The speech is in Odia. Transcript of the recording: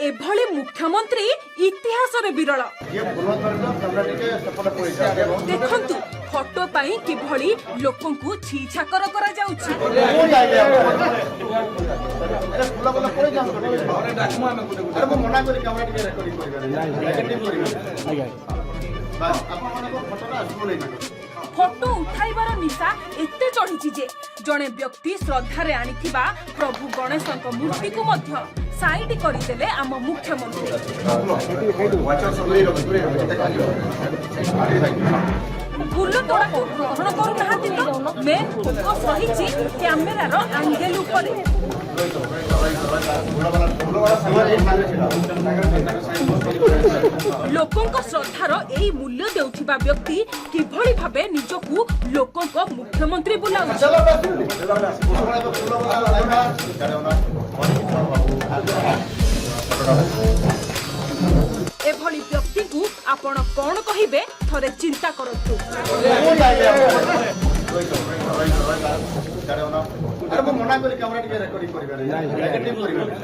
ଏଭଳି ମୁଖ୍ୟମନ୍ତ୍ରୀ ଇତିହାସରେ ବିରଳ। ଯିଏ ଫୁଲ ଧରିବ, ତମେ ଟିକେ ସେପଟେ ପଳେଇ। ଦେଖନ୍ତୁ, ଫଟୋ ପାଇଁ କିଭଳି ଲୋକଙ୍କୁ ଛିଛାକର କରାଯାଉଛି। ମୁଁ ଯାଇନି। ଆରେ, ଫୁଲ ବାଲା ପଳେଇ ଯାଆନ୍ତୁ ଟିକେ। ଆରେ, ମୁଁ ମନା କରି କ୍ୟାମେରା ଟିକେ ରେକର୍ଡିଂ କରିବେନି, ନେଗେଟିଭ କରିବେନି। ବାସ୍, ଆପଣମାନଙ୍କ ଫଟୋଟା ଆସିବ ନାହିଁ ତାଙ୍କର। ଫଟୋ ଉଠାଇବାର ନିଶା ଏତେ ଚଢିଛି ଯେ ଜଣେ ବ୍ୟକ୍ତି ଶ୍ରଦ୍ଧାରେ ଆଣିଥିବା ପ୍ରଭୁ ଗଣେଶଙ୍କ ମୂର୍ତ୍ତିକୁ ମଧ୍ୟ ସାଇଡ୍ କରିଦେଲେ ଆମ ମୁଖ୍ୟମନ୍ତ୍ରୀ। ଦୂରେଇ ରଖ, ଦୂରେଇ ରଖ, ଦେଖାଯିବ। ଫୁଲ ତୋଡ଼ାକୁ ଗ୍ରହଣ କରୁନାହାନ୍ତି ତ? ମେନ୍ ଫୋକସ୍ ରହିଛି କ୍ୟାମେରାର ଆଙ୍ଗେଲ ଉପରେ। ଫୁଲବାଲା ସାଙ୍ଗରେ, ଏଇ ସାଙ୍ଗରେ ଛିଡ଼ା। ଲୋକଙ୍କ ଶ୍ରଦ୍ଧାର ଏଇ ମୂଲ୍ୟ ଦେଉଥିବା ବ୍ୟକ୍ତି କିଭଳି ଭାବେ ନିଜକୁ ଲୋକଙ୍କ ମୁଖ୍ୟମନ୍ତ୍ରୀ ବୁଲାଉଛି? ଚାଲ, ଆସିବନି। ଫୁଲବାଲା। ଏଭଳି ବ୍ୟକ୍ତିଙ୍କୁ ଆପଣ କଣ କହିବେ, ଥରେ ଚିନ୍ତା କରନ୍ତୁ। ମୁଁ ଯାଇନି। ଆରେ, ମୁଁ ମନା କରି କ୍ୟାମେରା ଟିକେ ରେକର୍ଡିଂ କରିବେନି, ନେଗେଟିଭ କରିବେନି।